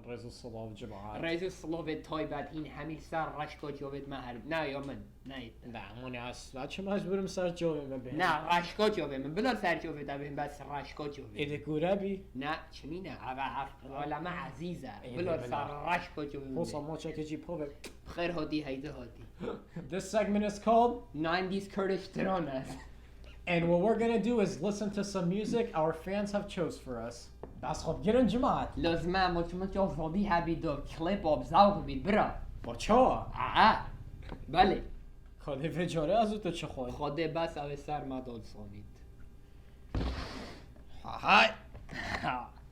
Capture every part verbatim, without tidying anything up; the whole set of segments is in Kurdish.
Rêz û silav cemaat. Rêz û silavê taybet hîn hemî ser reşka çavêt me her. Ne ya min. Ne yê te. Ne, moni ez, ez çi mecbûrim ser çavê me bihênim. Ne, reşka çavê min. Bila ser çavê te bihênim, bes reşka çavê. Êdî kûre bî. Ne, çimî ne. Eve ev aleme ezîz e. Ê, Bila bile. Ser reşka çavê min. Hosa maçeke jî pavê. Xêr hatî, heydi hatî. This segment is called Nineties Kurdish Tiranas. And what we're gonna do is listen to some music our fans have chose for us. Bas xwe girin cemaat. Lazim e maçmaç azadî hebî do, klip abzal bî bira. Bo çawa? Aa, belê. Xwedê vê carê ez û tu çi xwend? Xwedê bes ew ê ser me dol sonît. Hay.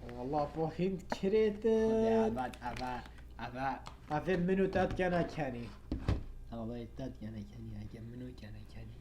Wallah bo hîn kirêt. Xwedê evet, eve, eve. Evê min û te dikene kenî. Awê te dikene kenî, eke min û kene kenî.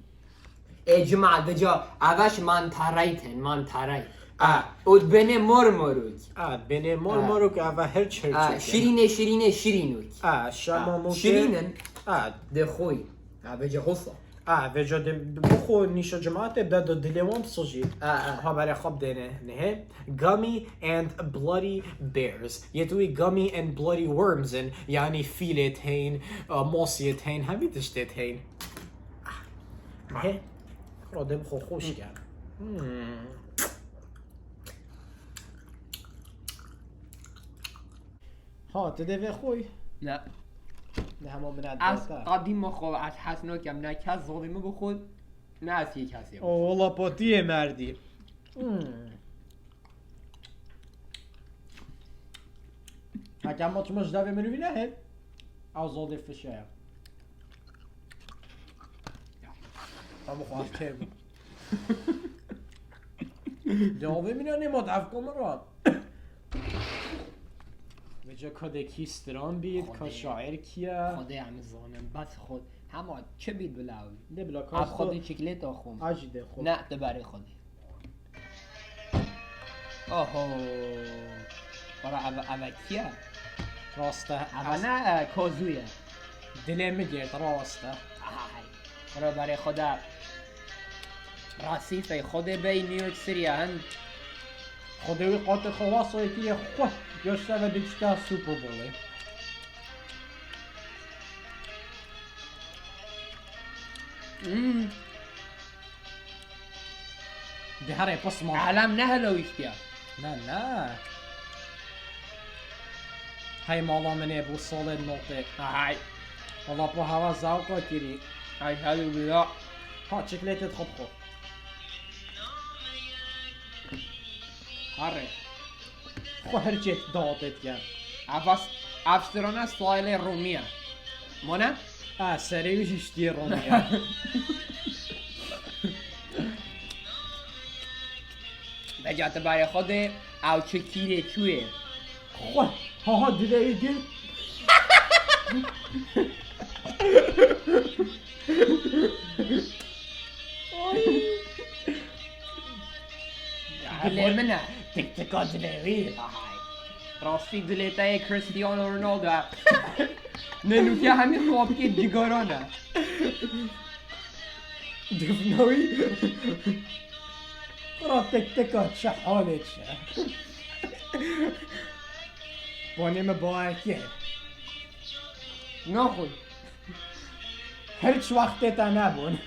Ê cima dica, eve ji mantarey tên, mantarey. A. Û dibênê mor morûk. A, dibênê mor morûk eve her çi A, şirînê, şirînê, şirînûk. A, şema mûkê. Şirînin. A, de xwî. A, vêca hosa. A, vêca de bixwe nîşa cemaatê be do dilê wan bisijî. A, a. Haberê xwe bidêne nehê. Gummy and bloody bears. Yê tu wî gummy and bloody worms in. Yanî fîlê tên, e, mosiyê tên, hemî tiştê tên. Nehê. Xwe de bixwe xweş ke. Hmm. Ha, tu dê vê xwe? Ne. Ne hema min Ez desta. Qedîma xwe ez hez nakem, ne kes zolî min bixwe, ne ez yê kesê. O, wala potiyê merdî. Hmm. Heke ma çima ji devê min wî nehê? Ew zolê fişe ye. Em xwe tê bû. Di avê min ya nêma di ev kamera. Vêca ka de kî stran bît, ka Xwedê. Şair kî ye? Xwedê em zanin, bes xwe hema çi bît bila ew. De bila Ev kasto. Xwedê çiklêta xwe. A jî de xwe. Ne, tu berê Xwedê. Oho. Para eve, eve kî ye? Rast e. Eve ne, e, kozû ye. Dilê min girt, rast e. Ay. Para berê Xwedê. Rasîfê Xwedê bey New York City ye, hin. Xwedê wî qatê xwe wasayê kiriye xwe. Göçte ve dikişte Super Bowl'ê. Hmm. Di herê pisma. Alem ne helo wîstiya. Ne, ne. Hey mala min ê bû solê notê. Hay. Wala po hewa zawqa kirî. Ay helo wîra. Ha, çiklêtê xwe bixwe. Harre. Xwe her çêt dawetê dike. Avas, avstrona style Romiya. Mona? A, serê wî jî ştiyê Romiya. Beca te barê xwe de ew çi kîrê çûyê. Xwe, ha ha dilê wî girt. Dilê min e. Tik tika dilê wî. Ay. Rastî dilê te yê Cristiano Ronaldo e. Ne nûke hemî xapkê cigaran e. Difna wî. Qura tek teka çi halê çi. Bonê me bawer kir. Naxwe. Her çi wextê te nebûn.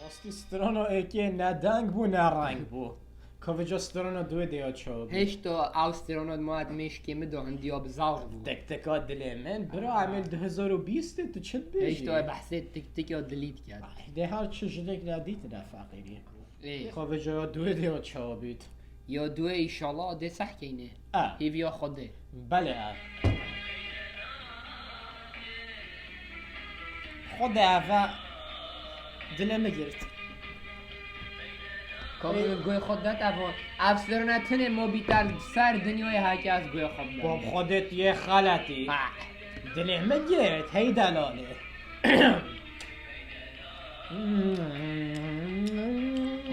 Rastî strana êkê ne deng bû ne reng bû. Ka vêca strana duê dê ya çawa bû. Hêşta ew strana ma di mêşkê min de hindiya bi zaf bû. Tek teka dilê min. Bira em ê li du hezar û bîst tu çi dibêjî? Hêşta behsê tik tik ya dilî diket. Dê her çi jinek nedîtine feqîrî. Ê. Ka vêca ya duê dê ya çawa bît. Ya duê îşallah dê sehkeyne. A. Hêviya Xwedê. Belê ev. Xwedê eve dilê min girt. Ka min guhê xwe dete ev. Ev sirine tinê mobîtel ser dinyayê heke ez guhê xwe bidem. Bab Xwedê tu yê xeletî. Ha. Dilê min girt, hey delalê.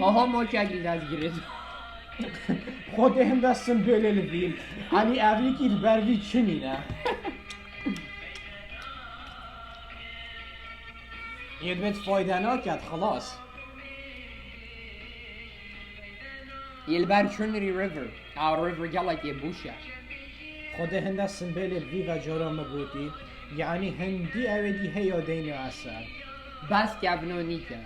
Haha mokek li dest girit. Xwedê hinde simbêlê li vî. Elî evlîkî li ber vî çi nîne? Yê dibêt fayde naket, xilas. Yê li ber Trinity River. A river gelekê bûş e. Xwedê hinde simbêlê vî vecara min gotî, yanî hindî ew ê dî heya deyne eser. Bes kevno nîke.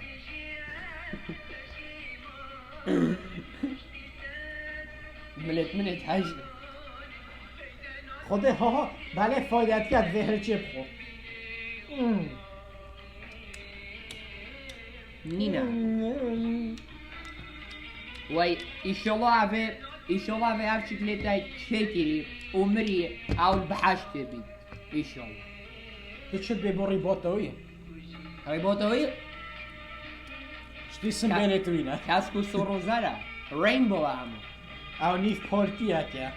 Milêt min ê hej. Xwedê ha ha, belê faydetiyek vê hilçê bixwe. Hmm. Nîne. Wey, îşallah evê, îşallah evê ev çiklêtayê çêkirî û mirî ew li behiştê bî. Îşallah. Tu çi dibê bo rîbota wî? Rîbota wî? Ştî simbêlê tu wî ne? Kesk û sor û zer e. Rainbow e hema. Ew nîv partiyek e.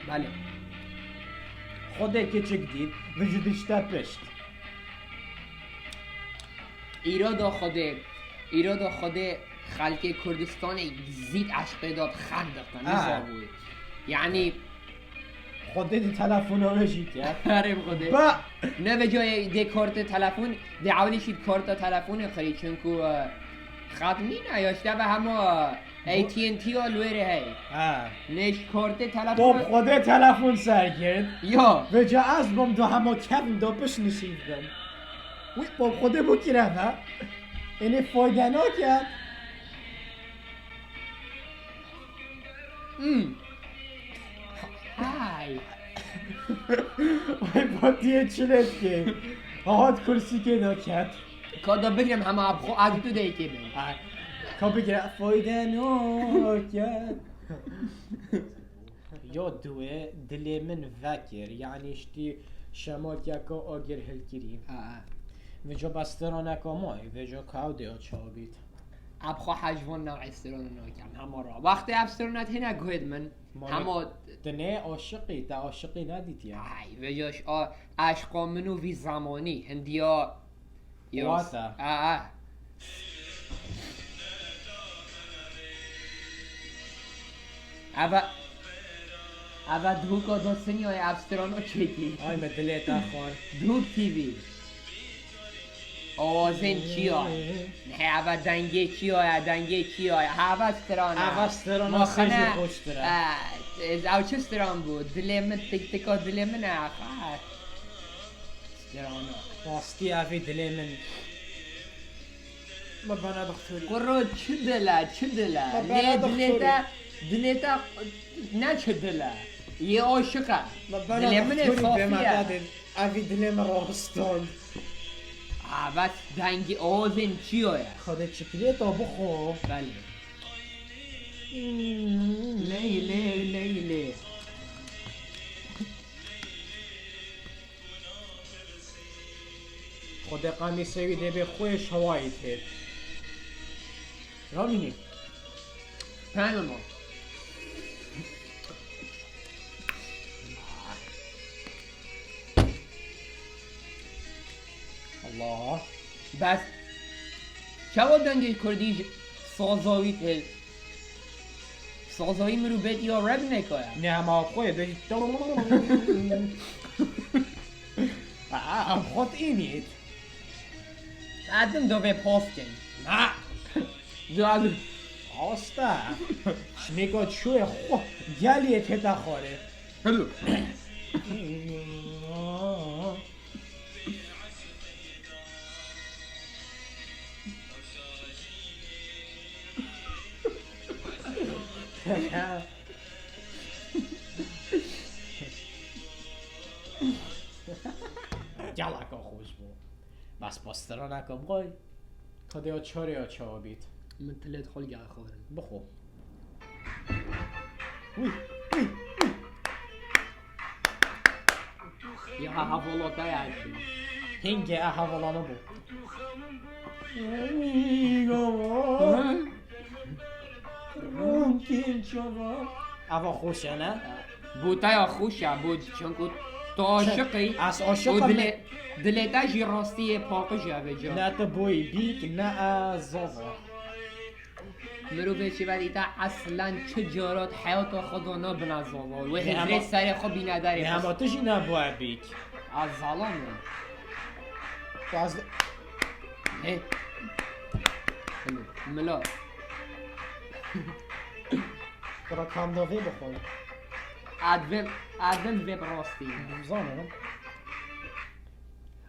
Belê. Xwedê keçik dît, vijû dişte pişt. Îro da Xwedê, îro da Xwedê xelkê Kurdistanê zîd eşqê da xet diqin, Ha. Nizabûyê. Yanî Xwedê di telefona wê jî ke. Erê bi Xwedê. Ba! Ne vê cayê dê kartê telefon, dê ewilî şî karta telefonê xirî, çunku, e, xet nîne, ya işte ve hema A T and T ya li wê re heye. Ha. Nêş kartê telefon. Bob Xwedê telefon ser girt. Ya. Vêca ez bom do hema kevin do piş nişîv bim. Wî Bob Xwedê bû kireve. Ênê fayde nake. Hmm. Hay. Ay, patiyê çilê dikê. Hat kursîkê de ket. Ka da bigirem hema bi xwe ez tu de yekê bin. Ay. Ka bigire fayde nake. Ya duê dilê min vekir. Yanî ştî şemakiyeka agir hilkirî. Ha, ha. Vêca besteraneka may, vêca ka ew dê çawa bît. Ab xwe hej van newê strana nakem, hema ra. Wextê ev strana têne guhêd min, Ma hema dinê aşiqî, te aşiqî nedîtiye. Ay, vêca ş-, a, eşqa min û vî zemanî, hindiya, Yos. Wata. A, a. Eva, eva Duhok o do sinyo ev strana çêkî. Ay me dilê te xwar. Duhok T V. Awazên çiya. He, eva dengê çiya ya, dengê çiya ya. Ha, eva strana. Eva strana Ma sêjî xana, xweştir e. E, ew çi stran bû? Dilê min, tik tika dilê min e, ha. Strana. Rastî evî dilê min. Me bana doktorî. Kuro çi dil e, çi dil e? Me bana Lê dilê doktorî. Te, dilê te ne çi dil e? Yê aşiq e. Me bana Dilê min ê doktorî safî bême ye. Dadê. Evî dilê min rawestan. Ha, bes dengî awazên çiyo ye. Xwedê çiklêta bixwe. Belê. Hmm. Ley, ley, ley, ley. Xwedê qamîsê wî dê bê xwêş hewayî têt. Ramînî. Panama. Allah. Bes. Çawa dengê kurdî ji sazawî tê? Sazayî mirûbet ya redneck e. Ne, hema xwe ye, bêjî. Aa, em xwe tînît. Edim do vê post kên. Na. Dua. Asta. Şmêka çûyê xwe geliyê têta xwarê. Hello. Geleka xweş bû. Bes pastiraneka bixwe. Ka dê ya çarê ya çawa bît? Min tilê dixwe li gel xwarin. Bixwe. Wî, wî, wî. Ya hevala te ya çi? Hingê e hevala me bû. Wî, gava. Hı? Ronkên çava. Eva xweş e, ne? Bo te ya xweş e, bo çunku tu aşiq î. Ez aşiq û im. Dilê, dilê te jî rastiyê paqij e vêca. Ne tu boyî bîk, ne ez zava. Mirovê çi vedî te eslen çi carat heyata xwe da nabine zava. Wê Ne hezrê hema, serê xwe bîne derê ne xwe. Hema tu jî nebûye bîk. Ez zalam im. Tu ez Hey. Mila. Rakam da vê bixwe. Advim, advim vê bi rastî. Bizane lan.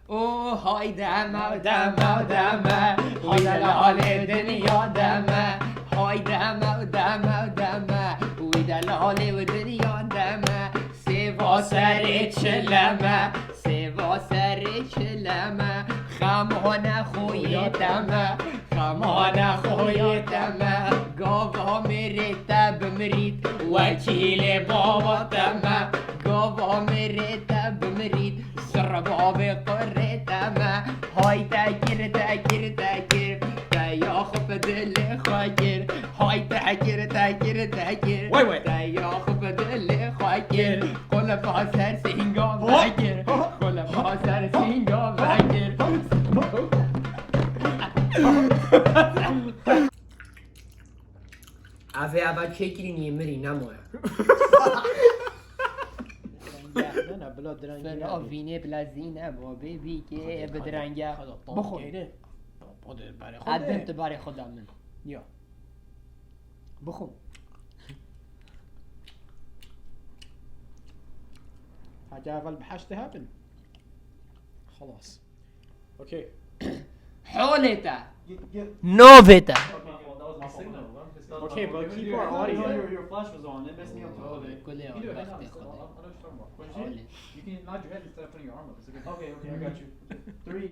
O hay deme, deme, deme, wî delalê dinya deme. Hay deme, deme, deme, wî delalê û dinya deme. Sêva serê çileme, sêva serê çileme. Xemane xo yê deme, xemane xo yê deme. Gava mirê te bimirît, wekîlê bava te me. Gava mirê te bimirît, zirre bavê qurê te me. Hay tekir, tekir, tekir, te ya xwe bi dilê xwe kir. Hay tekir, tekir, tekir, Way way. Te ya xwe bi dilê xwe kir. Qulfa ser sînga vekir, qulfa ser sînga vekir. Evê eva çêkirî niye mirî nemoya. Ne, ne, bila direngî Fena ne. Vînê bila zîne bo bê vîkê bi direnge. Bixwe. Hadi, hadi, bari Adem xwe. Tu barê xwe da min. Ya. Bixwe. Hadi evel bi heştê hebin. Xelas. Okay. Holê te. Novê te. Okay, but keep our audio. Your, your flash was on. It messed me up totally. Kulê wextê xwe de. Holê. You can nod your head instead of putting your arm up. It's okay. Okay, okay, I got you. Three.